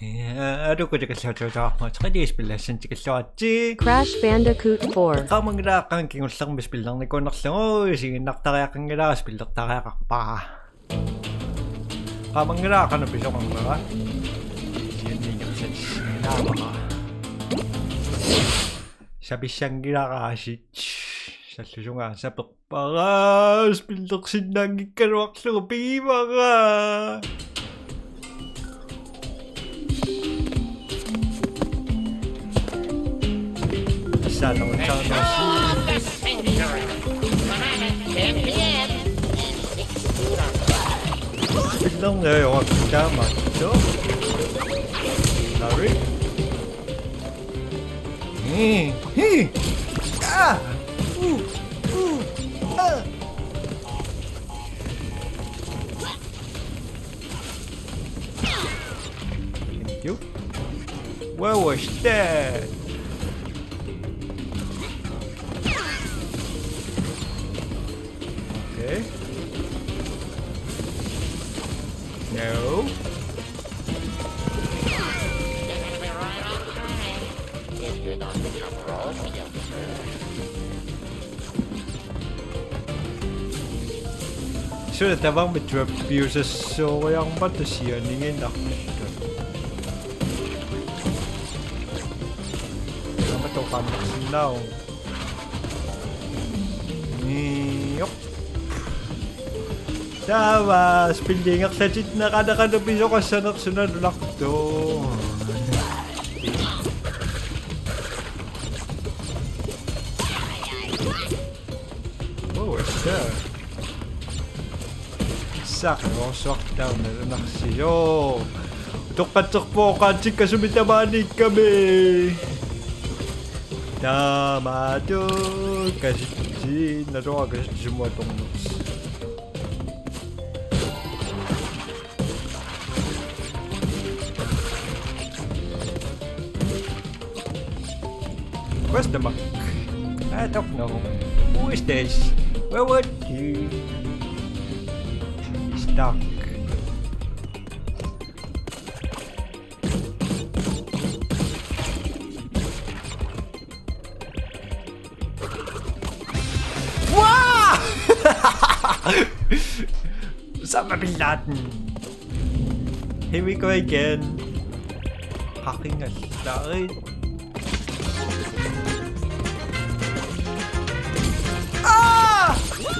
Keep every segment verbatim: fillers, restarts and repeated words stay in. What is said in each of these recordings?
Aluku tikilluatsiutaa, tre D spillersin tikilluaritsi. Crash Bandicoot four. Qaamanngilara qanoq kingullermi spillernikuunerlugu, isiginnartariaqanngilara spillertariaqarpara. Qaamanngilara qanoq pisoqarnera. Sianniingersassinaavara. Sapissanngilara aasiit. Sallusunga saperpara, spillersinnaanngikkaluarlugu pigivara. Saannerutsaarnersi. Spillerneq ajorama taamaattoq. Sorry. Hi, hi. Ah! Uh, uh, ah! Thank you. What was that? Okay. No. Suna tamarmi trap piusassooriarmata sianiginarput. Tamarmi toqannarsinnaavoq. Niijoq. Taava spilli ingerlatinneqalerama pisoqassanersoq nalulaqtu. Oh, what's that? Saqorsuartauna narsio. Toqqatserpoq qaantikka sumi tamaaniikkami. Taamaattoq kasitsi, naluara kasitsi sumut atornersoq. Where's the monk? I don't know. Who is this? Where would he? He's stuck. Wow! Osama bin Laden. Here we go again. Fucking alert. Ah!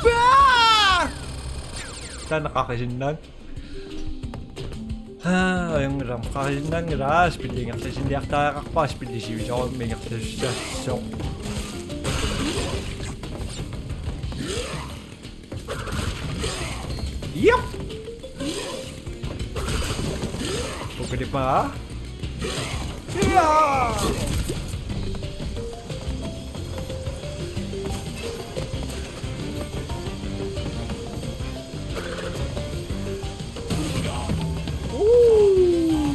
Ah! Taanna qaqisinnaanngilaq. Haa, ajunngilaq, qaqisinnaanngilaq, spilli ingerlatinniartariaqarpara, spilli sivisoorummi ingerlasussaassaaq. Yep. Pukelipa. Ja! Uh.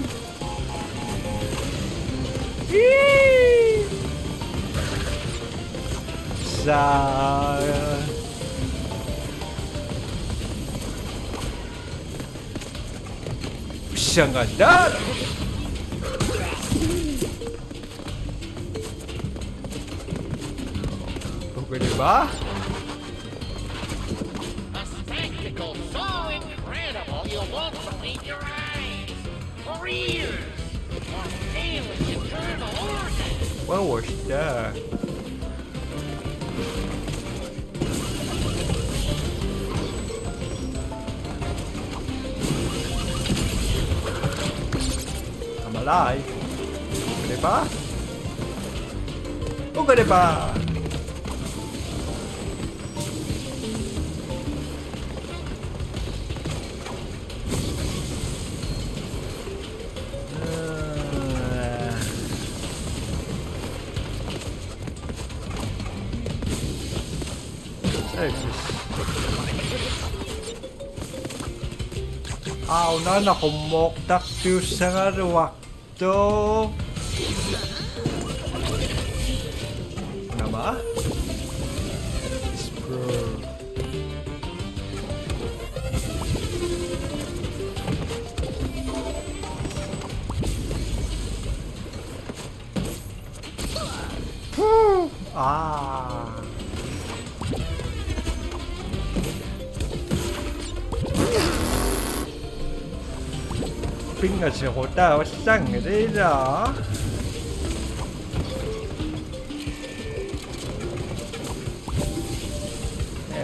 Ii. Sa. Sangadar. Pwede ba? A spectacle so incredible you won't believe your eyes. For years, your daily eternal organ. What was that? I'm alive. Pwede ba? Pwede ba? Au, nana, qummoortartuussagaluartoq. Nama? Scroll. Aa. Pingasequtaavallaanngilaq ilaa.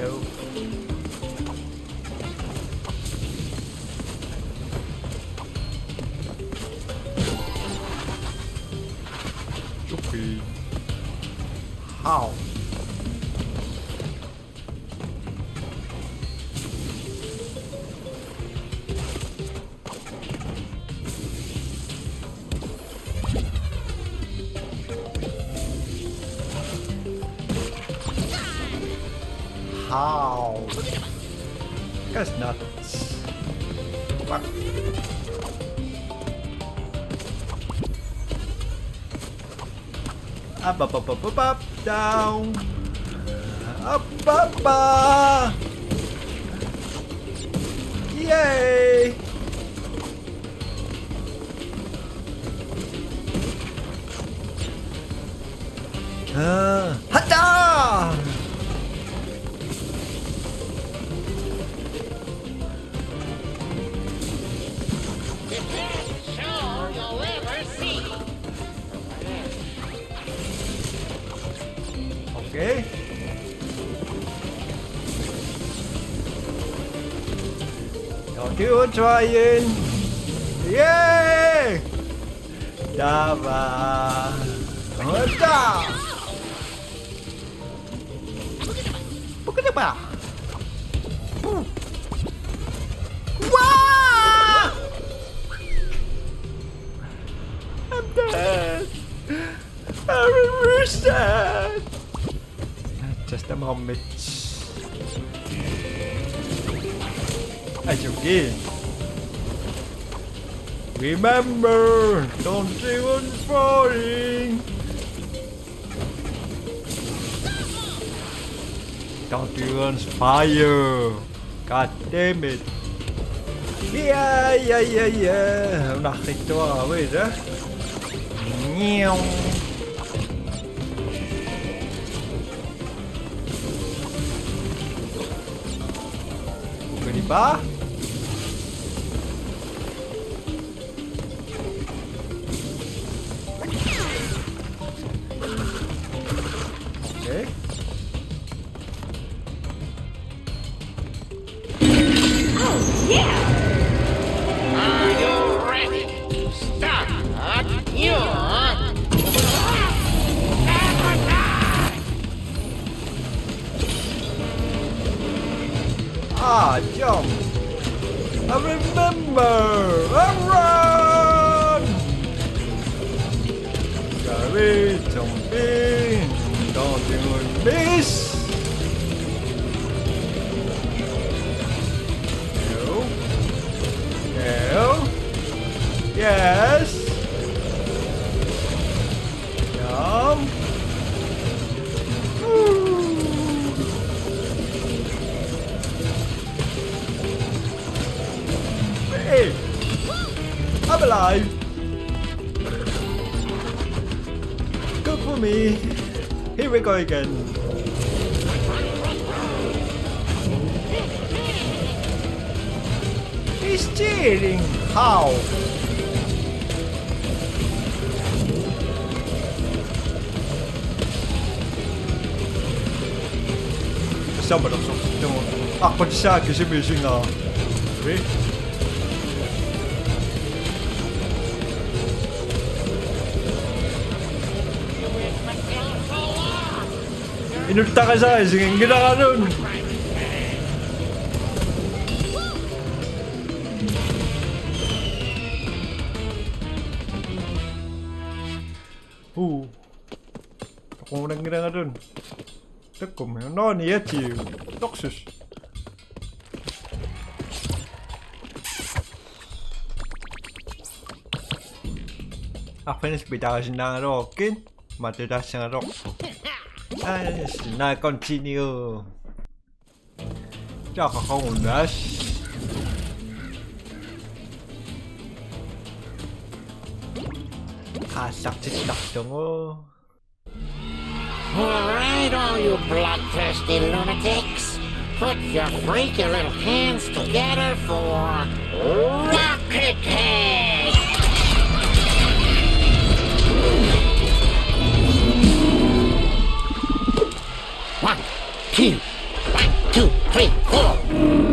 Eu. Okay. How? How? Guess not. Fuck. Up, up, up, up, up, up, down. Up, up, up. Yay. Uh, hata! The best show you'll ever see. Okay. Don't you try it. Yay! Dava. What the? Look at the bar. Wow! I'm dead. I will reset. Just a moment. Ajoki. Remember, don't even falling. Don't even fire. God damn it. Yeah, yeah, yeah, yeah. Una hittoa, wait, eh? Nyew. Ukunipa? Okay. Oh, yeah! Are you ready? Start your sabotage! Ah, jump! I remember! I run! Gary, jumping! Don't you miss! No. No. Yes! Jump! Woo! Hey! I'm alive! Good for me! Here we go again! He's cheating! How? Sabalersortittunga. Aqqutissaakkit simiisingaa. Ui. Inuttaqasaa isiginngilaralun. Uu. Toqunnanngilangalun. Takkummi. Nå, niatiu. Noksus. Arfinis pitarisinnaagaluarukkit. Matutaassingaluarpoq. Ai, na continue. Taaqaqarunas. Qaasartittarlugu. All right, all you bloodthirsty lunatics, put your freaky little hands together for Rocket Head! One, two, one, two, three, four.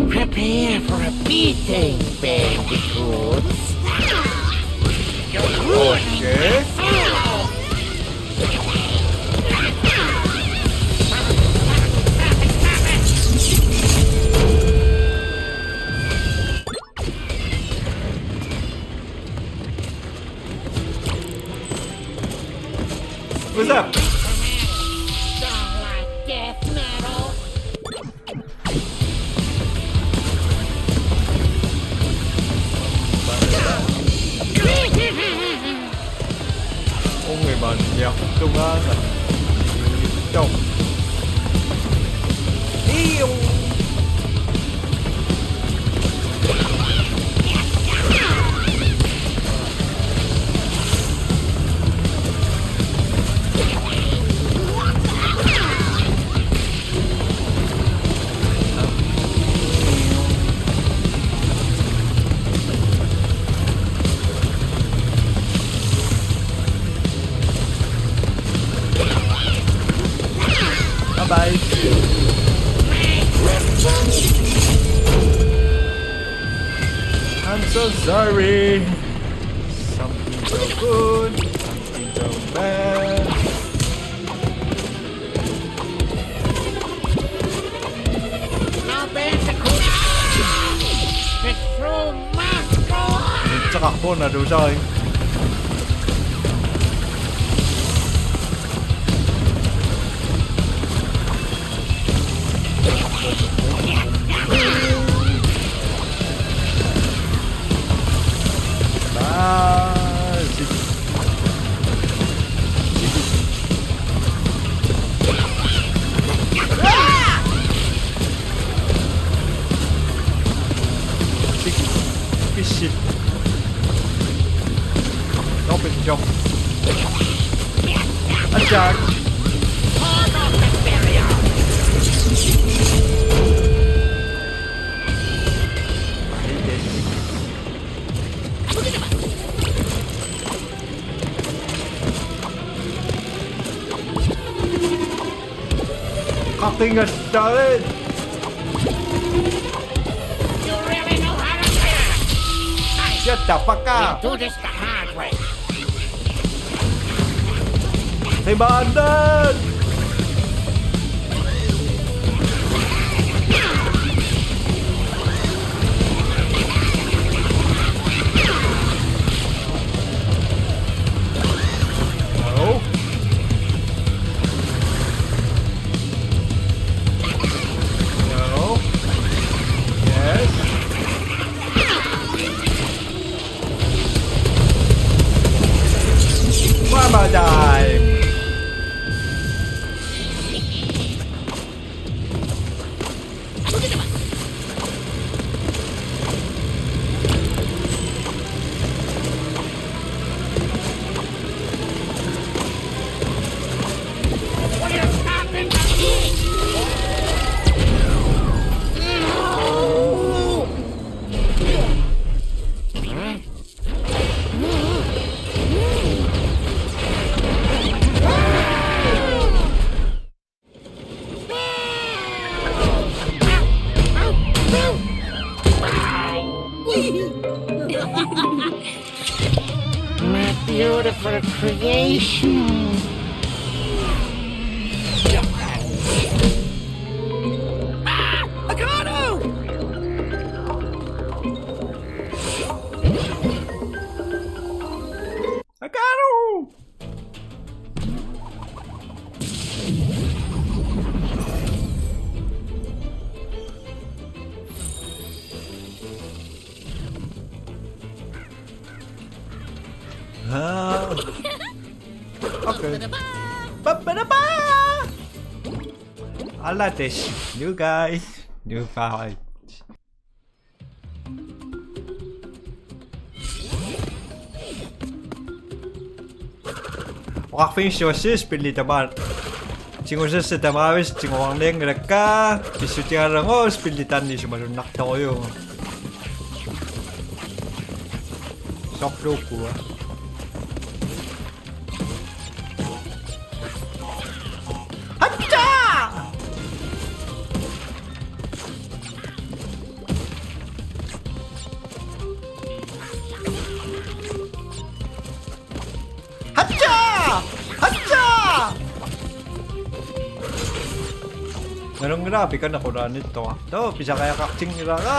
Prepare for a beating, bandicoots. You're ruining my solo. What's up? Don't like death metal. Ongi man ja tungaanaq. Tau. Iu. Bye bye. I'm so sorry. Something so good, something so bad. It's so masterful. It's a hot one, I do sorry. Shit. Open shop. Attack. Fucking attack. You really know how to fight. Shut the fuck up. Do this the hard way. Hey, Brandon! No. No. Yes. Mama time! My beautiful creation. Agato! Ah. Okay. Ba-ba-da-ba! I like this. New guys, new fight. Oqarfigissuassi spilli tamaat. Tigusassat tamaavisa tiguarnianngilakka, pissutigalugu spilli taanna isumalunnartorujuuvoq. Sorluukkua. Hattaa! Hattaa! Hattaa! Nalunngilara pikanaqulaanittoq. Too, pisariaqartinngilara.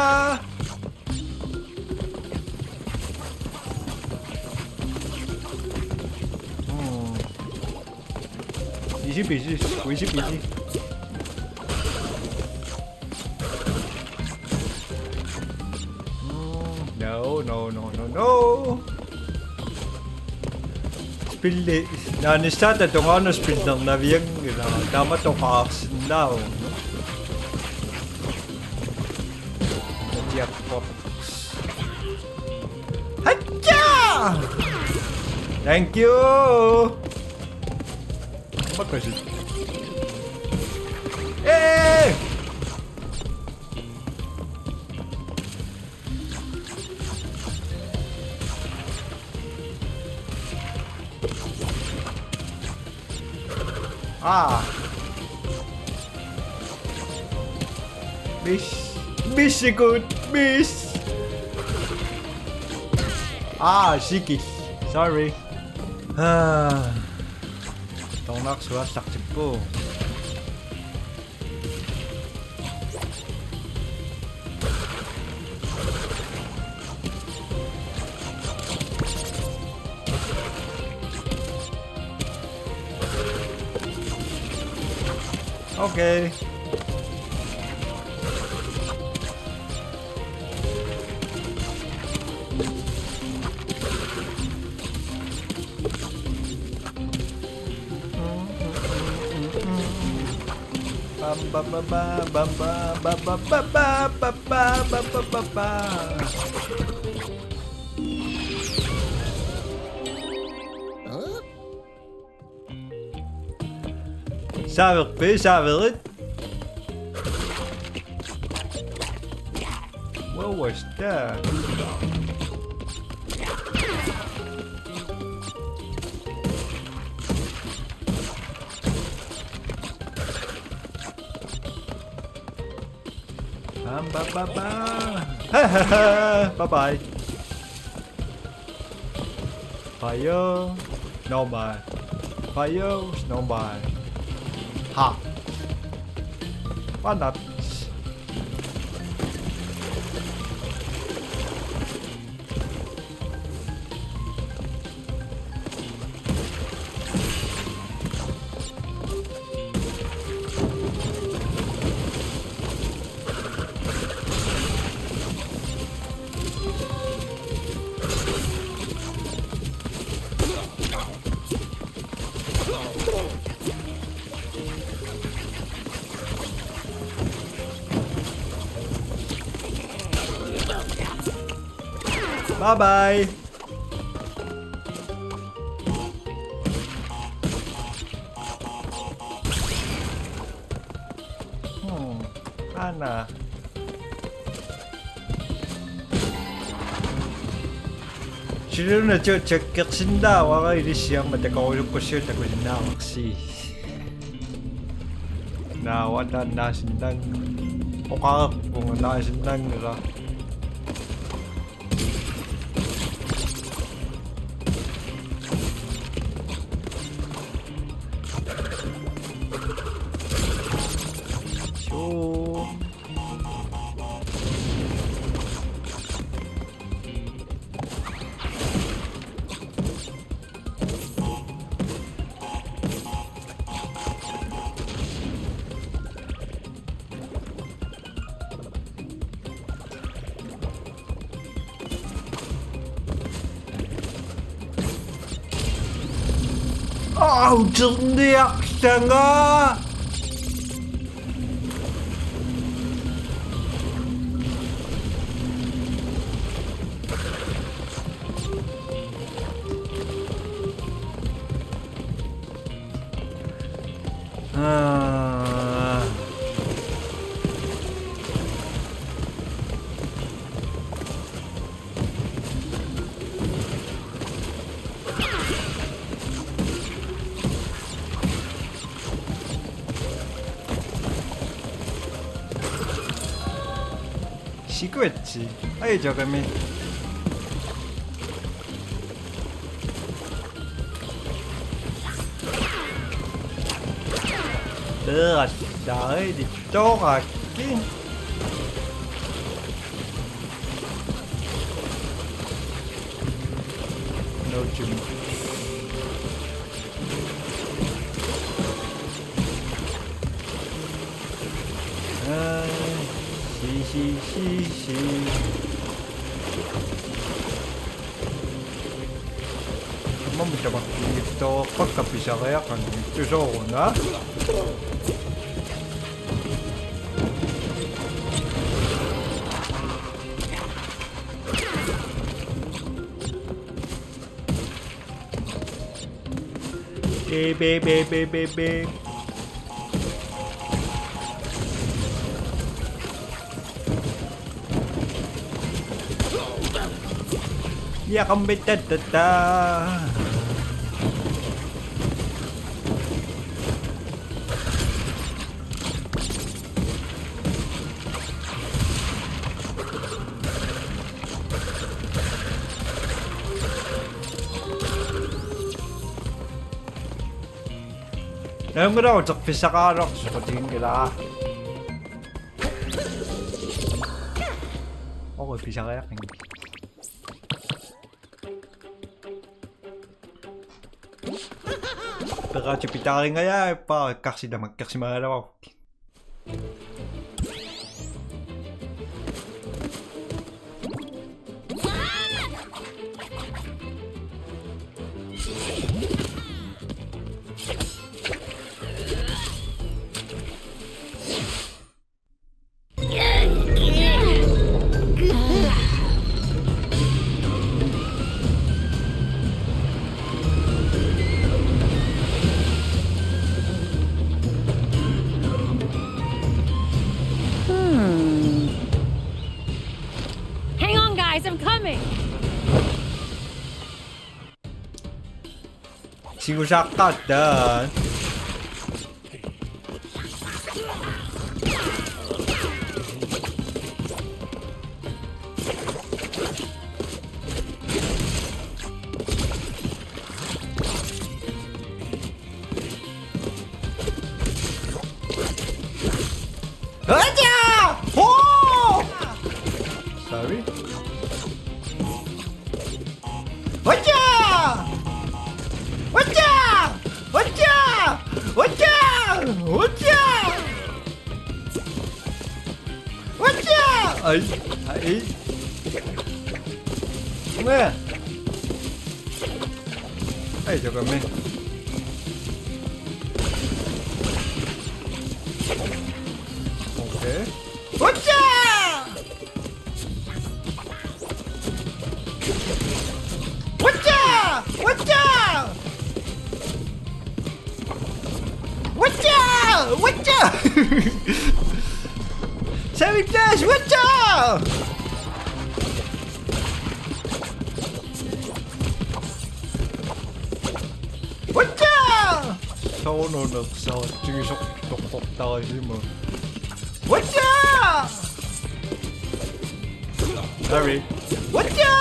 Hmm. Easy peasy, easy peasy. Mm, no, no, no, no, no. Spilli, naanissaata tungaanut spillernavianngilaq, taama toqaarsinnaavoq. Jackpot. Hatsaa! Thank you! Makasi. Ee! Ah. Miss. Miss ikut. Miss. Ah, sikil. Sorry. Ah. Tornaq suassartippu. Okay. Bam, bam, bam, bam. Saaverpit, saaverit. What was that? Bam, bam, bam, bam. Bye bye. Fire, normal. Fire, normal. Ha. What not? Bye bye. Hmm. Ana. Siluna tu chakkersinnaavara ilissi aamma takorusukkussiuk takusinnaavarsi. Naava taanna naasinnaanngilaq. Oqarpunga naasinnaanngilaq. Suu. Au, terngiarlanga! Tikuatsi. Ai, jokami. Peerallaarili torakki. No jump. Ai, si, si, si, si. Aamma tamakkiinngitsoorpakka pisariaqanngitsoq sooruna. Beep, beep, beep, beep, beep, beep. Ja, kom, beep, da, da, da. Naammalaaterfissaqaraluartoq soqutiginngilaa. Oqui pisariaqanngilaq. Peqatigiinnarlugu paaqqat karsi tamakkersimagaluarput. Hmm. Hang on, guys, I'm coming. Siusaqqattaaq. Acha! Oh! Sorry. Acha! Acha! Acha! Acha! Acha! Ai, ai. Where? Ai, jokami. Okay. Acha! Acha! Acha! Acha! Acha! Seven dash, acha! Acha! Soorunami saattugisoq toqqortarisimasoq. Acha! Sorry. Acha!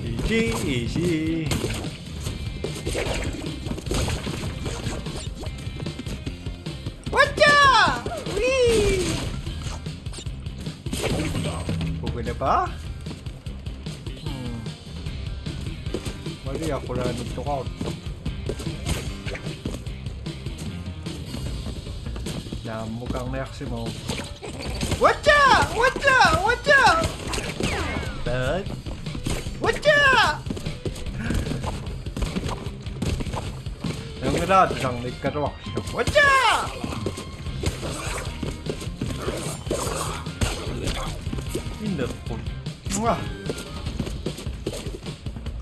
Easy, easy. Acha! Wee! Pukinapa? Hmm. Mali aku lah nito kau. Naammukarniarsimavoq. Acha! Acha! Acha! Bad. Acha! Naammukarniarsimavoq. Acha! Innerput. Mua.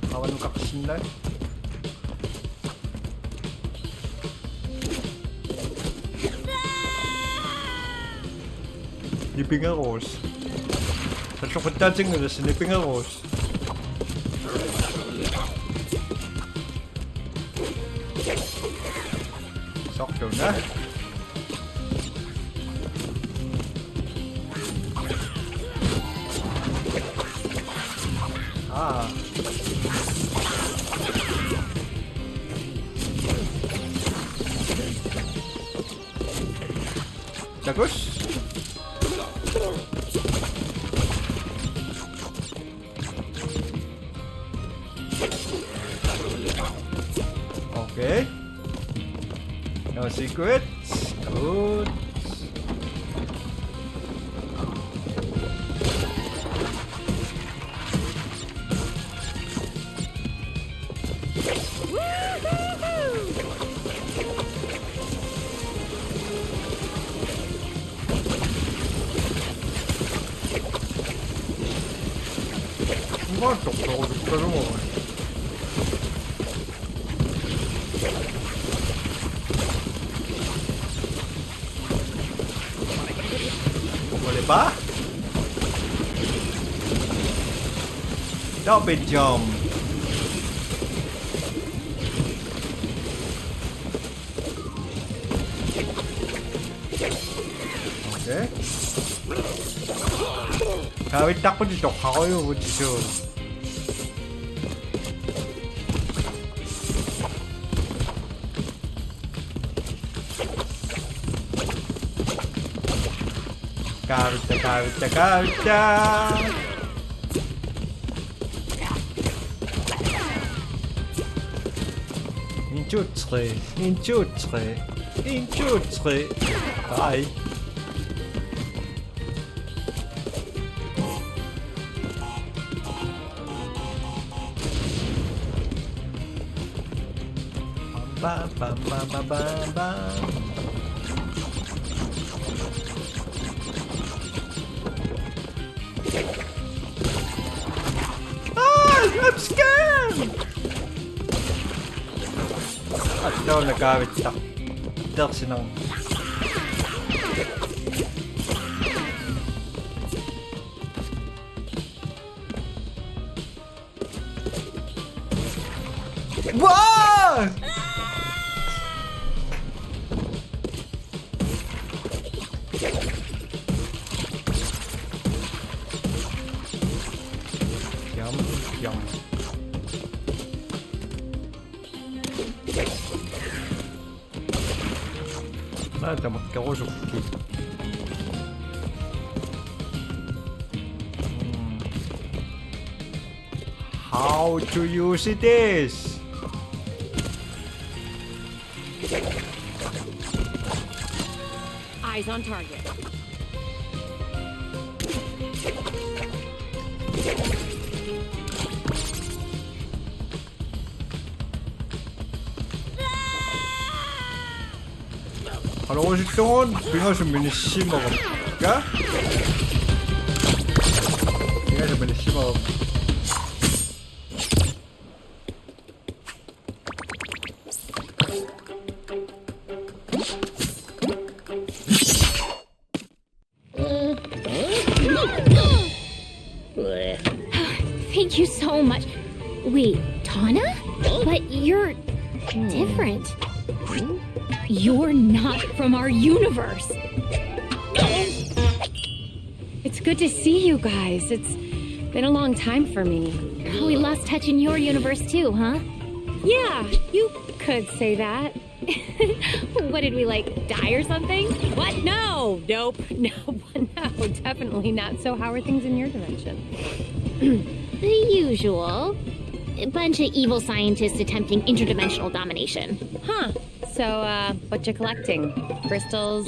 Qavanukaqarsinnaaq. Nipinngerusoq. Talluqattaatinngilas nipinngerusoq. Sooruna. Ah. Takuss. Okay. No secrets. Good. What the fuck is going on? Boleh, Pak? Double jump. Okay. Kaavittarputit torrarujuuvutit. Kaavitta, kaavitta, kaavitta. En, to, tre. En, to, tre. En, to, tre. Nej. Bam, bam, bam, bam, bam, bam. Ah, I'm scared! Attuuna kaavitta. Tersinang. Wow! Yum, yum. Naa tamakkerusukkit. Hmm. How to use this? Eyes on target. Qanoq isillugu pingasut minissimavakka? Pingasut minissimavakka. Thank you so much. Wait, Tawna? But you're different. You're not from our universe. It's good to see you guys. It's been a long time for me. We lost touch in your universe too, huh? Yeah, you could say that. What did we, like, die or something? What? No, nope, no, no, definitely not. So how are things in your dimension? The usual. A bunch of evil scientists attempting interdimensional domination. Huh. So, uh, what you collecting? Crystals?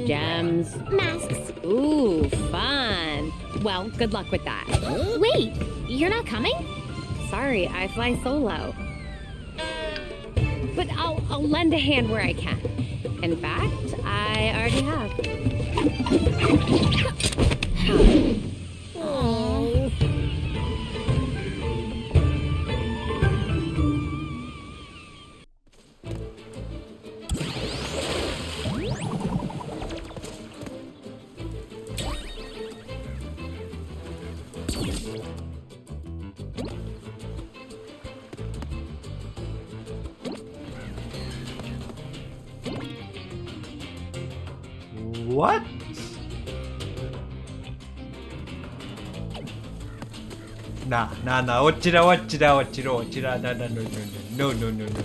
Gems? Masks. Ooh, fun. Well, good luck with that. Wait, you're not coming? Sorry, I fly solo. But I'll, I'll lend a hand where I can. In fact, I already have. Oh. What? Nah, nah, nah, otsira, otsira, otsira, otsira, nah, nah, no, no, no, no, no, no, no.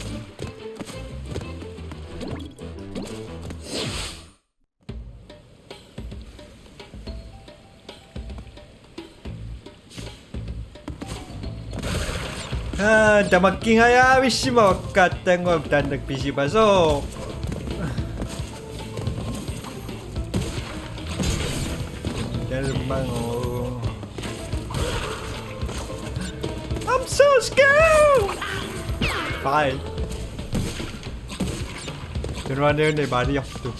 Ah, tamakkingajavissimavakka attanngua tannak pisimasoq. Jalmango. I'm so scared! Fine. Tunnuaannarluni maaniartut.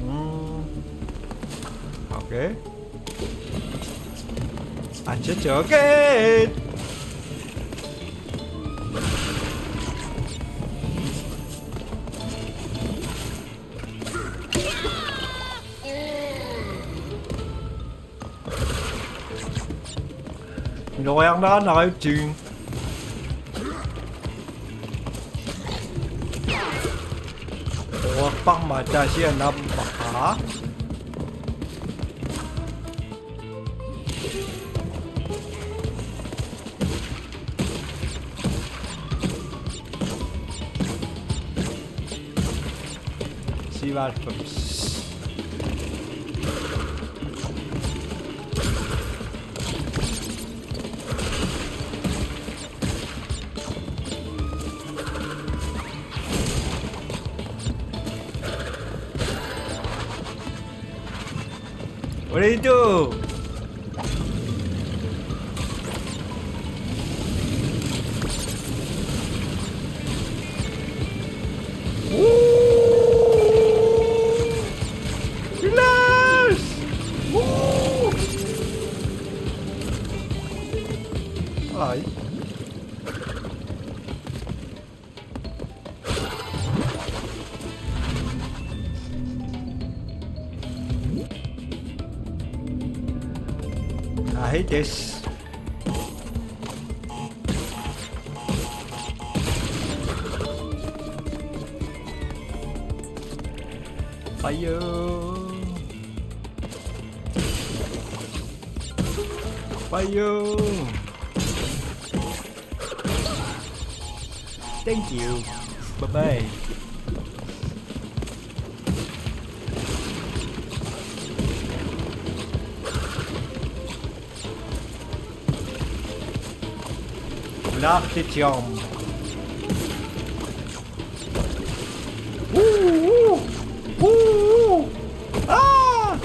Mm. Okay. I just okay. Minoriarnera nariutsigin. Oorparma taasia nappaqaa. Syvoghalvfems. What do you do? Ooh! Relax! Ooh! Hi. I hate this. Fire. Fire. Thank you. Bye bye. Lock the jump. Woo, woo, woo, woo. Ah!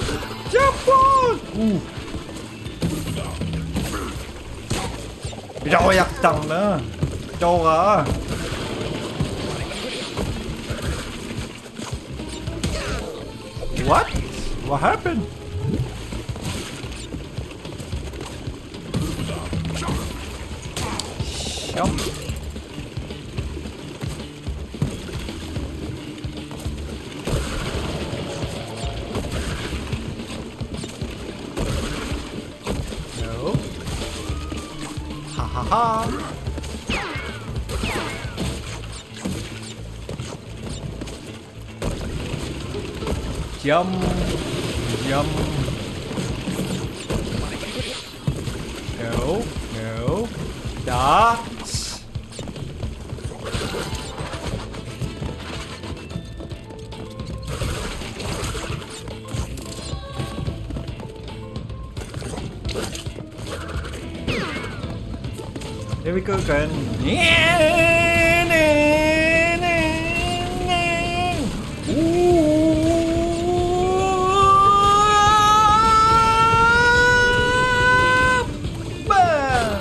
Jump on! Ooh. Pitooriartarna. Pitoora. What? What happened? Jump. No. Ha ha ha. Jump. Jump. No. No. Dodge. There we go again. Ooh. Bam!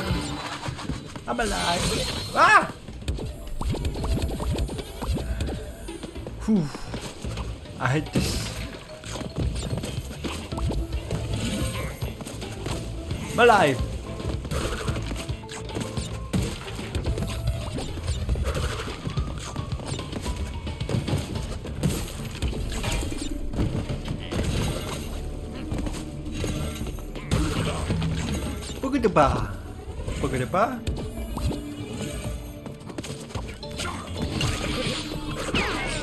I'm alive. Ah! Whew. I hate this. I'm alive. Pukudaba. Pukudaba.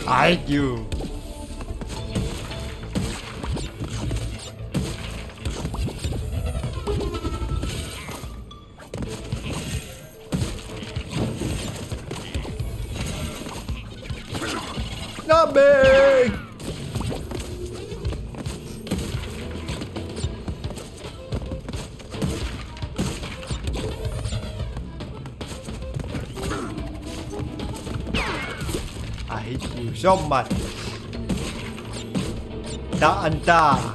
I hate you. Amen. I hate you so much. Taanta.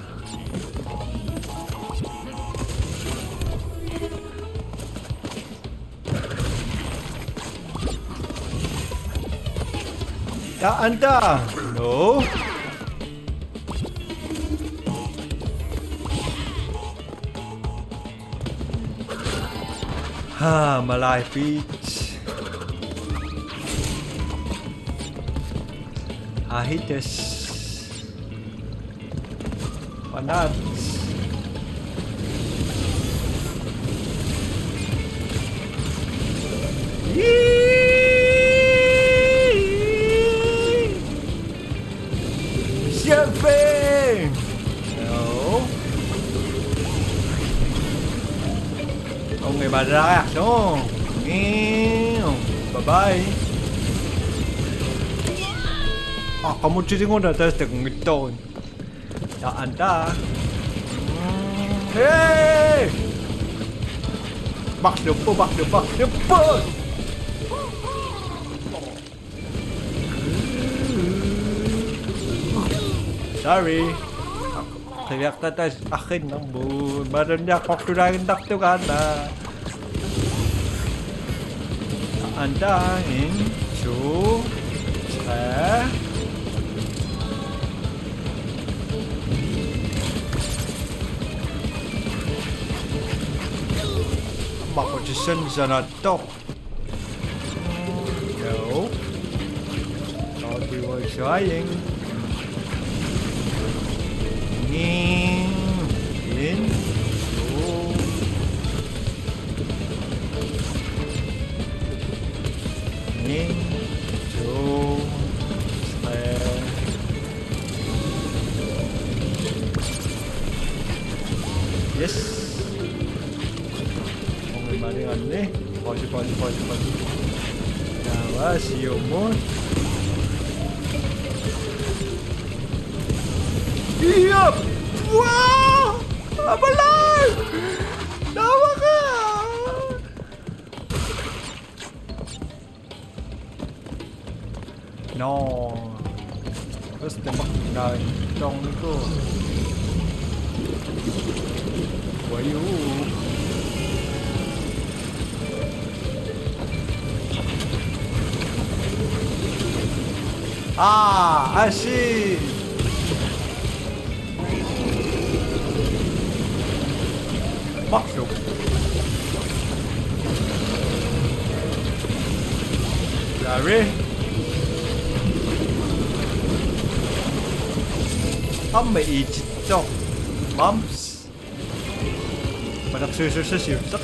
Taanta. No. Ha, Malai Beach. I hate this. Why not? Champagne! No. Ongi madara so. Bye bye. Ah, kamu ciri ngoda tas tak ngiton. Taanta. Hey! Baklupu, baklupu, baklupu! Sorry. Qiviartatas arrinnermut. Malunniaqortulaaginnartugaana. Taanta, en, to, tre. Maqqutissannik sanaattoq. Joo. Taava tuuarissuaajik. Ni. En. To. En. To. Tre. Yes. Ongi malinganni. Pause, pause, pause, pause. Taava siumut. Yep! Wow! I'm alive! Taava ka! No. Basta mak-, na-, tong ko. Wayu. Ah, I see. Maksup. Sorry. Aamma iitittoq. Mams. Palersuisussasiussaq.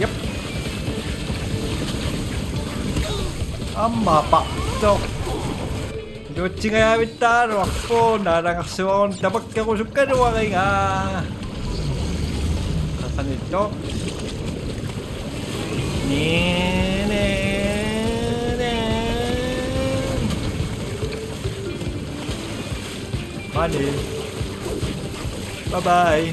Jep. Aamma paartoq. Nuutsingajavittaaluarpoq, naalagarsuarun tamakkerusukkaluariga. Qaqanittoq. Ni, ni, ni. Mani. Bye bye.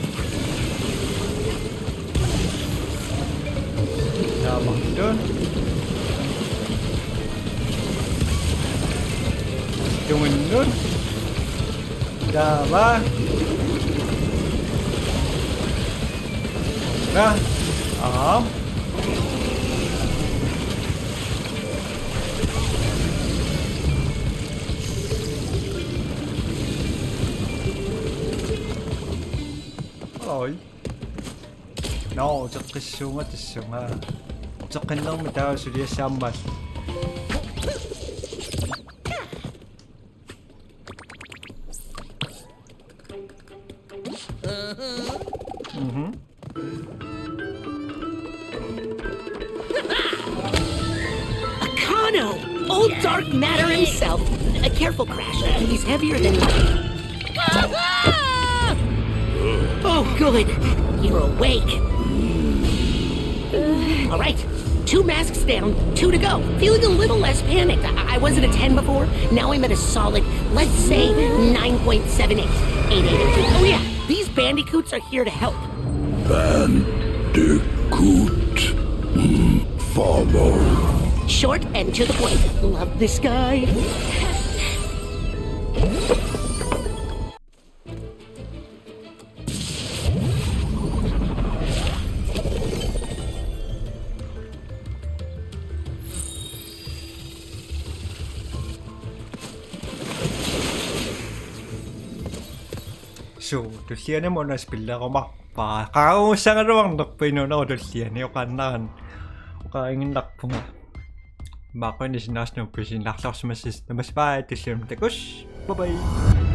Taamartut. Tunginnut. Taava. Ka. Aap. Oi. Nå, uteqqissuunga tassunga. Uteqqinnermi taava suliassaammat. Mhm. Dark matter himself. A careful, Crash. He's heavier than. Oh, good. You're awake. All right. Two masks down, two to go. Feeling a little less panicked. I, I was at a ten before. Now I'm at a solid, let's say, nine point seven eight. Eight eight eight. Oh, yeah. These bandicoots are here to help. Bandicoot. Mm, follow. Short and to the point. Love this guy. Suu, tullianut una spillerumaarpara. Qaangiussagaluarnerput inuunerup tulliani oqaannarani. Oqaanngiinnarpunga. Maaqquini sinnaasnup pisiinnarluarsimassasi tamassi, bye, tullianut takuss. Bye bye.